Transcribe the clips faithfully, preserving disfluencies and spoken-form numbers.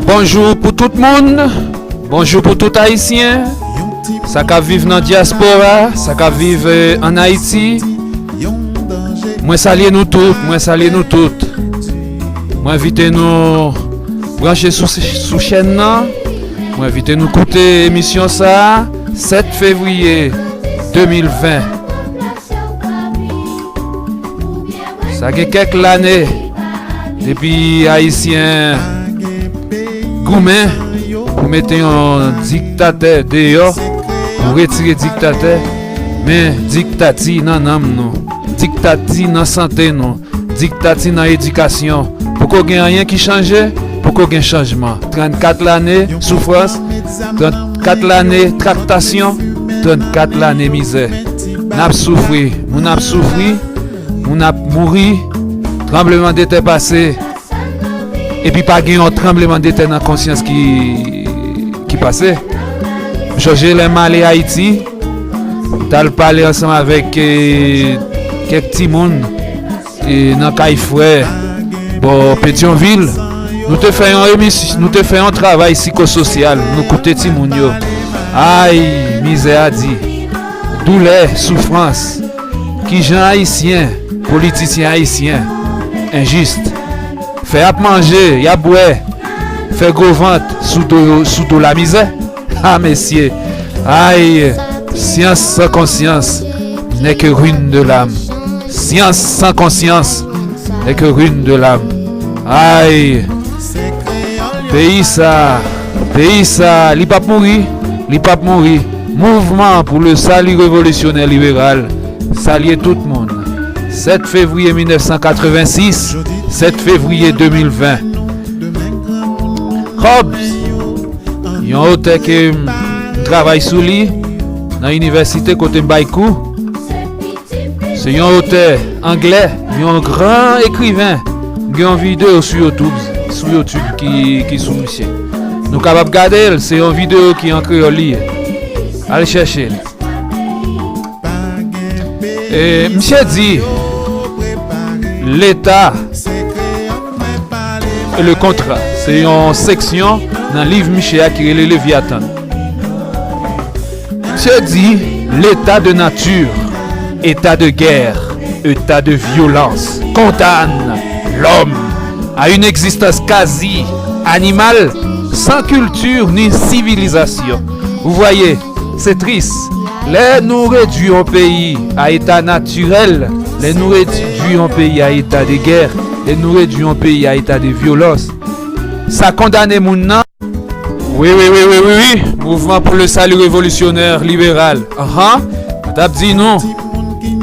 Bonjou pou tout moun. Bonjou pou tout Ayisyen. Sa k ap viv nan dyaspora, sa k ap viv eh, ann Ayiti. Mwen salye nou tout, mwen salye nou tout. Mwen envite nou branche sou, sou chèn nan. Mwen envite nou koute emisyon sa a, sèt fevriye de mil ven. Sa gen kèk lane depi Ayisyen goumen pou mete yon diktatè deyò, pou retire diktatè, men diktati nan nanm nou, diktati nan sante nou, diktati nan edikasyon. Poko gen anyen ki chanje, poko gen chanjman. Trannkat lane soufrans, trannkat lane traktasyon, trannkat lane mizè. N ap soufri, moun ap soufri, moun ap mouri, tranblemanntè pase, epi pa gen yon tranblemanntè nan konsyans ki, ki pase. M chonje lè m ale Ayiti, m t al pale ansanm avèk eh, kèk timoun eh, nan kay frè bò Petyonvil. Nou te fè yon emisyon, nou te fè yon travay sikososyal, nou koute timoun yo. Ay, mizè a di, doulè, soufrans. Kijan Ayisyen, politisyen ayisyen, enjis. Fè y ap manje, y ap bwè, fè gwo vant sou do, sou do lamizè. Ha mesye, ay, science sans conscience n'est que ruine de l'âme. Science sans conscience n'est que ruine de l'âme. Ay, peyi sa, peyi sa, li p ap mouri, li p ap mouri. Mouvman pou le sali revolisyonè liberal, salye tout moun. Sèt fevriye mil nèf san katrevensis, sèt fevriye de mil ven. Hobbes, yon otè ke m travay sou li nan inivèsite kote m bay kou. Se yon otè anglè, yon gran ekriven. M gen yon videyo sou YouTube, sou YouTube ki, ki sou misye. Nou kapab gade l, se yon videyo ki an kreyòl li ye. Al chèche l. E, misye di, Leta e le kontra. Se yon seksyon nan liv misye a ki rele Levyatan. Misye di, l'état de nature, état de guerre, état de violence, condamne l'homme à une existence quasi animale, sans culture ni civilisation. Vous voyez, c'est triste. Lè nou redwi yon peyi a eta natirèl, lè nou redwi yon peyi a eta de gè, lè nou redwi yon peyi a eta de vyolans, sa kondane moun nan. Wi, wi, wi, wi, wi, wi. Mouvman pou le sali revolisyonè liberal. Anhan. Mwen t ap di nou,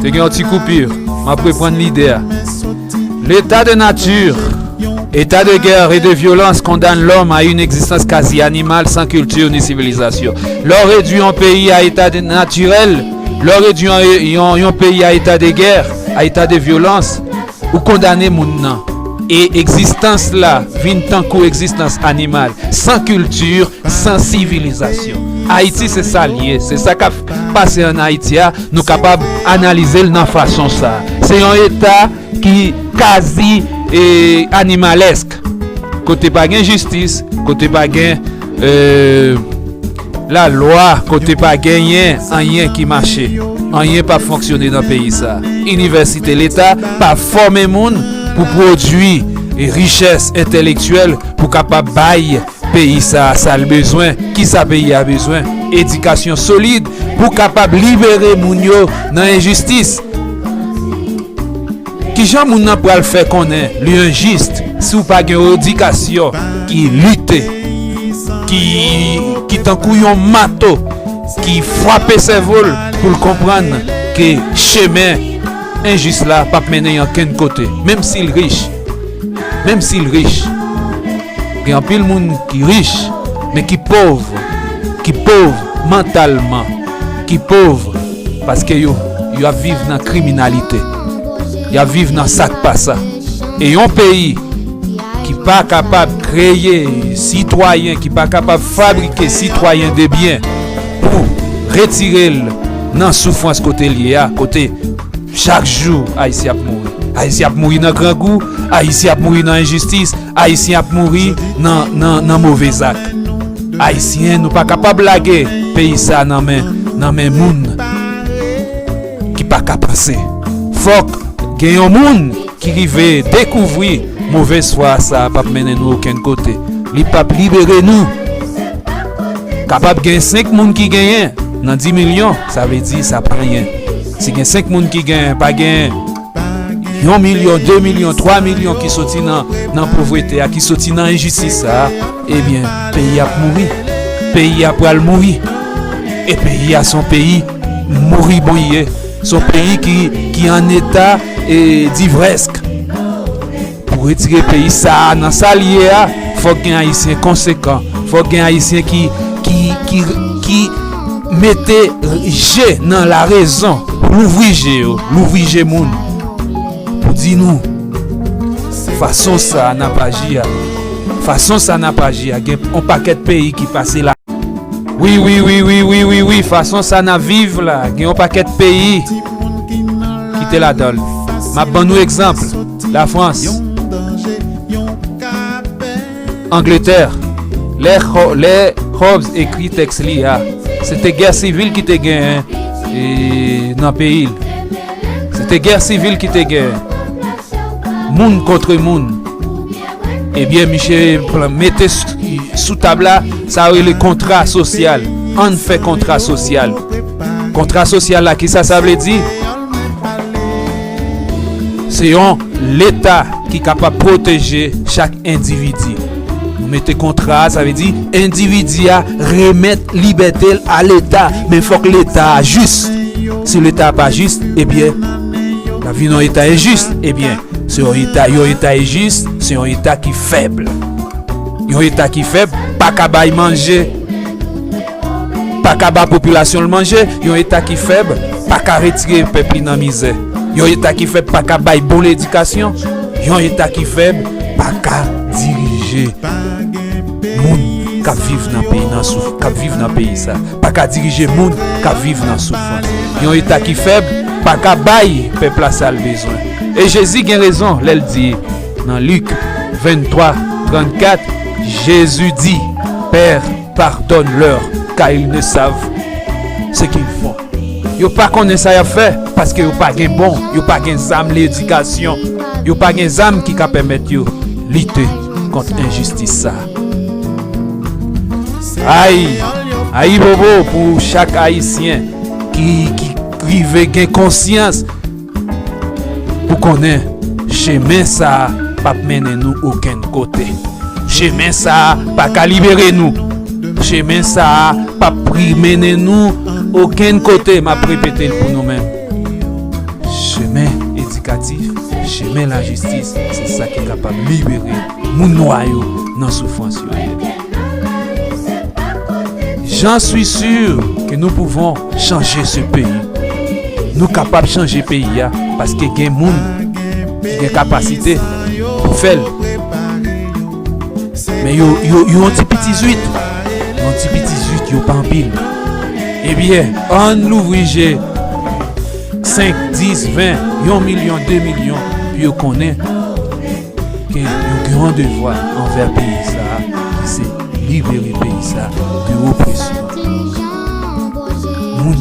te gen yon ti koupi. M ap reprann lide a. L'état de nature, état de guerre et de violence condamne l'homme à une existence quasi animale sans culture ni civilisation. Lè w redwi yon peyi a eta de natirèl, lè w redwi yon, yon, yon peyi a eta de gè, a eta de vyolans, ou kondane moun nan. E egzistans la vin tankou egzistans animal, san kilti, san sivilizasyon. Ayiti se sa l ye, se sa k ap pase ann Ayiti a, nou kapab analize l nan fason sa. Se yon eta ki kazi e, animalèsk, kote pa gen jistis, kote pa gen e, lalwa, kote pa genyen anyen ki mache. Anyen p ap fonksyone nan peyi sa. Inivèsite Leta pa fòme moun pou pwodui richès entèlektyèl pou kapab bay peyi sa sa l bezwen. Kisa peyi a bezwen? Edikasyon solid pou kapab libere moun yo nan enjistis. Kijan moun nan pral fè konnen li enjis si w pa gen yon edikasyon ki lite, ki, ki tankou yon mato, ki frape sèvo l pou l konprann ke chemen enjis la p ap mennen l ankenn kote, menm si l rich, menm si l rich. Gen anpil moun ki rich, men ki pòv, ki pòv mantalman, ki pòv paske yo, yo ap viv nan kriminalite, y ap viv nan sa k pa sa. E yon peyi ki pa kapab kreye sitwayen, ki pa kapab fabrike sitwayen de byen pou retire l nan soufrans kote l ye a, kote chak jou Ayisyen ap mouri. Ayisyen ap mouri nan grangou, Ayisyen ap mouri nan enjistis, Ayisyen ap mouri nan, nan, nan move zak. Ayisyen, nou pa kapab lage peyi sa nan men, nan men moun ki pa ka panse. Fòk gen yon moun ki rive dekouvri movèz fwa sa p ap mennen nou okenn kote. Li p ap libere nou. Kapab gen senk moun ki genyen nan dis milyon, sa vle di sa pa anyen. Si gen senk moun ki genyen, pa gen yon milyon, de milyon, twa milyon ki soti nan, nan povrete a, ki soti nan enjistis sa a, ebyen, peyi a ap mouri. Peyi a pral mouri. E peyi a se yon peyi moribon li ye. Se yon peyi ki, ki an eta, e, divrèsk. Pou retire peyi sa a nan sa l ye a, fòk gen Ayisyen konsekan. Fòk gen Ayisyen ki, ki, ki, ki mete je nan larezon. Louvri je yo, louvri je moun. Pou di nou, fason sa a n ap aji a, fason sa a n ap aji a, gen yon pakèt peyi ki pase la. Wi, wi, wi, wi, wi, wi, wi, fason sa n ap viv la, gen yon pakèt peyi ki te ladan l. M ap ban nou egzanp, Lafrans, Angletè. Lè Ho-, lè Hobbes ekri tèks li a, se te gè sivil ki te genyen, e, nan peyi l. Se te gè sivil ki te genyen. Moun kontre moun. Ebyen, misye pran, mete s-, sou tab la, sa yo rele kontra sosyal. Ann fè kontra sosyal. Kontra sosyal la, kisa sa vle di? Se yon Leta ki kapab pwoteje chak endividi. Nou mete kontra a, sa vle di endividi a remèt libète l a Leta, men fòk Leta a jis. Si Leta a pa jis, ebyen, l ap vin yon Eta enjis. Ebyen, se yon Eta, yon Eta enjis, se yon Eta ki fèb. Yon Eta ki fèb pa ka bay manje, pa ka ba popilasyon l manje, yon Eta ki fèb pa ka retire pèp li nan mizè. Yon Eta ki fèb pa ka bay bon ledikasyon, yon Eta ki fèb pa ka dirije moun k ap viv nan peyi, nan souf-, k ap viv nan peyi sa, pa ka dirije moun k ap viv nan soufrans. Yon Eta ki fèb pa ka bay pèp la sa l bezwen. E Jezi gen rezon lè l di nan Lik venntwa trannkat, Jezi di, Père, pardonne-leur, car ils ne savent ce qu'ils font. Yo pa konnen sa y ap fè, paske yo pa gen bon, yo pa gen zam ledikasyon, yo pa gen zam ki ka pèmèt yo lite kont enjistis sa a. Ay, ayibobo pou chak Ayisyen ki, ki rive gen konsyans pou konnen chemen sa a p ap mennen nou okenn kote. Chemen sa a pa ka libere nou. Chemen sa a p ap pri-, mennen nou okenn kote. M ap repete l pou nou menm. Chemen edikatif, chemen lajistis, se sa ki kapab libere moun nwa yo nan soufrans yo ye. J'en suis sûr que nous pouvons changer ce pays. Nou kapab chanje peyi a, paske gen moun ki gen kapasite pou fè l. Men yo, yo, yo yon ti piti zwit. Yon ti piti zwit, yo pa anpil. Ebyen, ann louvri je senk, dis, ven, yon milyon, de milyon, pou yo konnen ke yo gen yon devwa anvè peyi sa a, ki se libere peyi sa a de opresyon. Moun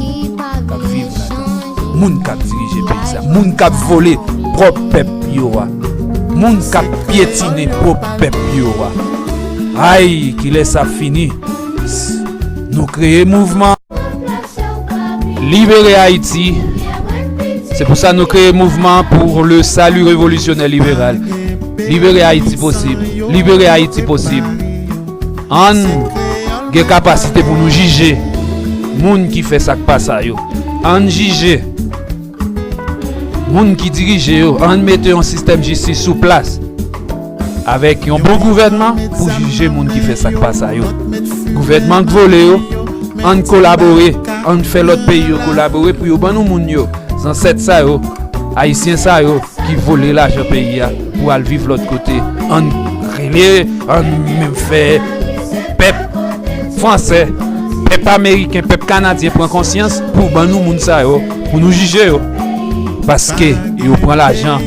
k ap viv ladan, moun k ap dirije peyi sa a, moun k ap vole pwòp pèp yo a, moun k ap pyetine pwòp pèp yo a. Ay, kilè sa fini? Nou kreye mouvman Libere Ayiti. Se pou sa nou kreye mouvman pour le salut révolutionnaire libéral. Libere Ayiti posib. Libere Ayiti posib. Ann gen kapasite pou nou jije moun ki fè sa k pa sa yo. Ann jije moun ki dirije yo. Ann mete yon sistèm jistis sou plas avèk yon bon gouvènman pou jije moun ki fè sa k pa sa yo. Gouvènman k vole yo, ann kolabore, ann fè lòt peyi yo kolabore pou yo ban nou moun yo, zansèt sa yo, Ayisyen sa yo ki vole lajan peyi a pou al viv lòt kote. Ann rele, ann menm fè pèp fransè, pèp ameriken, pèp kanadyen pran konsyans pou ban nou moun sa yo, pou nou jije yo. Paske yo pran lajan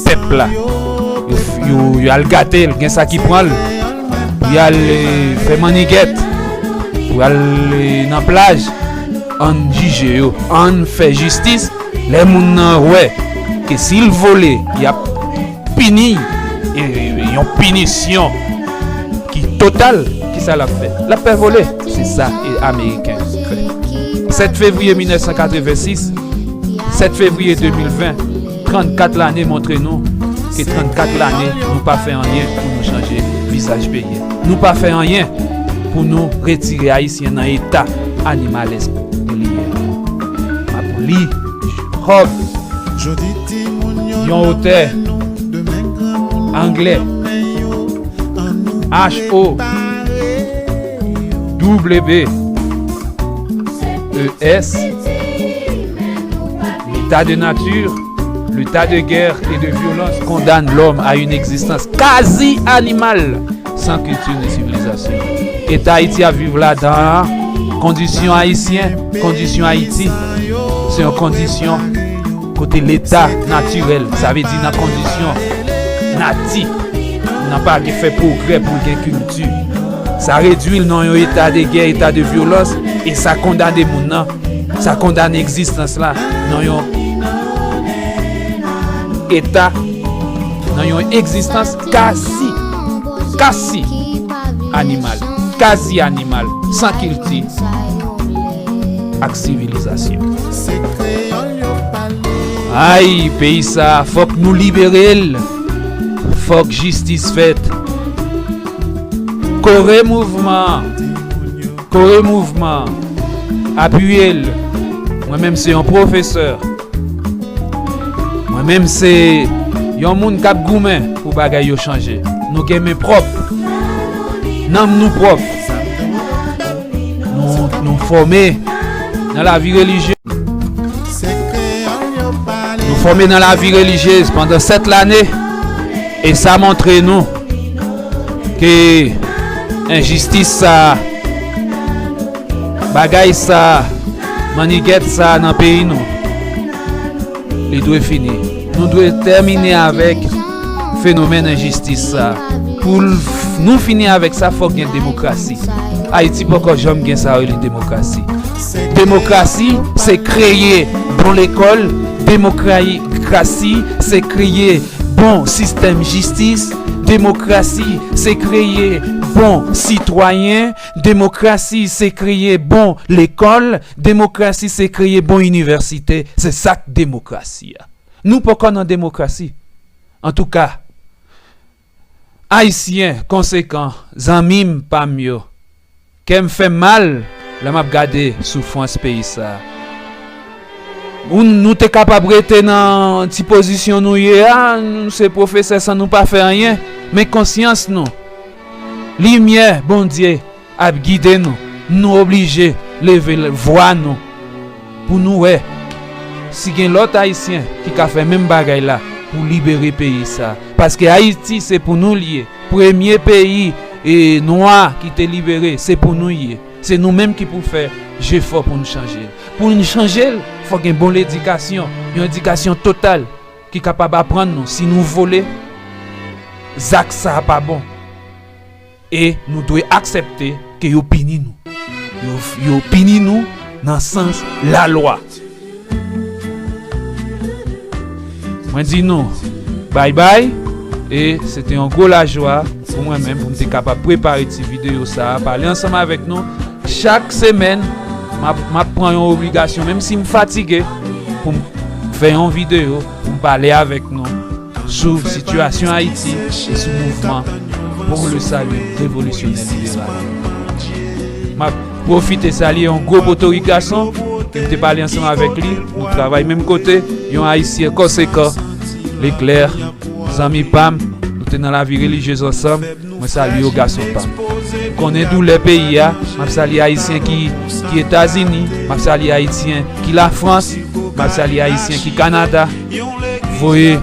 pèp la. Yo, yo, yo al gate l, gen sa ki pran l. Pou y al, eh, fè mannigèt. Pou y al, eh, nan plaj. Ann jije yo. Ann fè jistis. Lè moun nan wè ke si l vole, y ap pini, eh, yon pinisyon ki total, kisa l ap fè? L ap fè vole. Se sa, eh, Ameriken fè. Sèt fevriye mil nèf san katrevensis, sèt fevriye de mil ven, trannkat lane montre nou ke trannkat lane nou pa fè anyen pou nou chanje vizaj peyi a. Nou pa fè anyen pou nou retire Ayisyen nan eta animalès li ye. M ap li Hobbes, yon otè anglè, H O W E S, l'état de nature, l'état de guerre et de violence condamne l'homme à une existence quasi animale, sans culture ni civilisation. Eta Ayiti ap viv ladan an, kondisyon ayisyen, kondisyon Ayiti, se yon kondisyon kote leta natirèl, sa vle di nan kondisyon nati, nan pa gen fè pwogrè pou gen kilti. Sa redwi l nan yon eta de gè, eta de vyolans, e sa kondane moun nan, sa kondane egzistans la nan yon eta, nan yon egzistans kasi, kasi animal, kasi animal, san kilti ak sivilizasyon. Ay, peyi sa, fòk nou libere l. Fòk jistis fèt. Kore mouvman. Kore mouvman. Apiye l. Mwen menm se yon pwofesè. Mwen menm se yon moun k ap goumen pou bagay yo chanje. Nou gen men pwòp. Nanm nou pwòp. Nou, nou fòme nan lavi relijye. Nou fòme nan lavi relijyez pandan sèt lane. E sa montre nou ke enjistis sa, bagay sa, mannigèt sa nan peyi nou, li dwe fini. Nou dwe tèmine avèk fenomèn enjistis sa. Pou l f-, nou fini avèk sa, fòk gen demokrasi. Ayiti poko janm gen sa yo rele demokrasi. Demokrasi, se kreye bon lekòl. Demokrasi, se kreye bon sistèm jistis. Demokrasi, se kreye bon sitwayen. Demokrasi, se kreye bon lekòl. Demokrasi, se kreye bon inivèsite. Se sa k demokrasi a. Nou poko nan demokrasi. Antouka, Ayisyen konsekan, zanmi m, pa m yo, kè m fè m mal lè m ap gade soufrans peyi sa a. Ou, nou te kapab rete nan ti pozisyon nou ye a, nou se pwofesè san nou pa fè anyen, men konsyans nou, limyè Bondye ap gide nou, nou oblije leve l-, vwa nou pou nou wè si gen lòt Ayisyen ki ka fè menm bagay la pou libere peyi sa. Paske Ayiti se pou nou l ye. Premye peyi, e, nwa ki te libere, se pou nou l ye. Se nou menm ki pou fè jefò pou n chanje l. Pou n chanje l, fòk gen bon ledikasyon, yon edikasyon total ki kapab aprann nou si nou vole, zak sa a pa bon. E nou dwe aksepte ke yo pini nou. Yo, yo pini nou nan sans lalwa. Mwen di nou bay bay, e se te yon gwo lajwa pou mwen menm pou m te kapab prepare ti videyo sa a, pale ansanm avèk nou. Chak semèn, m ap, m ap pran yon obligasyon, menm si m fatige, pou m fè yon videyo, pou m pale avèk nou sou sitiyasyon Ayiti e sou mouvman pour le salut révolutionnaire libéral. M ap pwofite salye yon gwo Potorik gason ke m te pale ansanm avèk li. Nou travay menm kote, yon Ayisyen konsekan, Leclerc, zanmi pa m, nou te nan lavi relijyez ansanm. Mwen salye w, gason pa m. M konnen doulè peyi a. M ap salye Ayisyen ki, ki Etazini. M ap salye Ayisyen ki Lafrans. M ap salye Ayisyen ki Kanada. Voye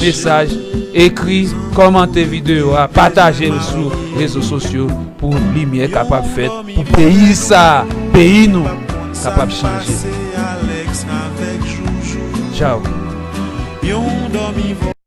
mesaj, ekri, kòmante videyo a, pataje l sou rezo sosyo pou limyè kapab fèt, pou peyi sa, peyi nou, kapab chanje. Tchaw.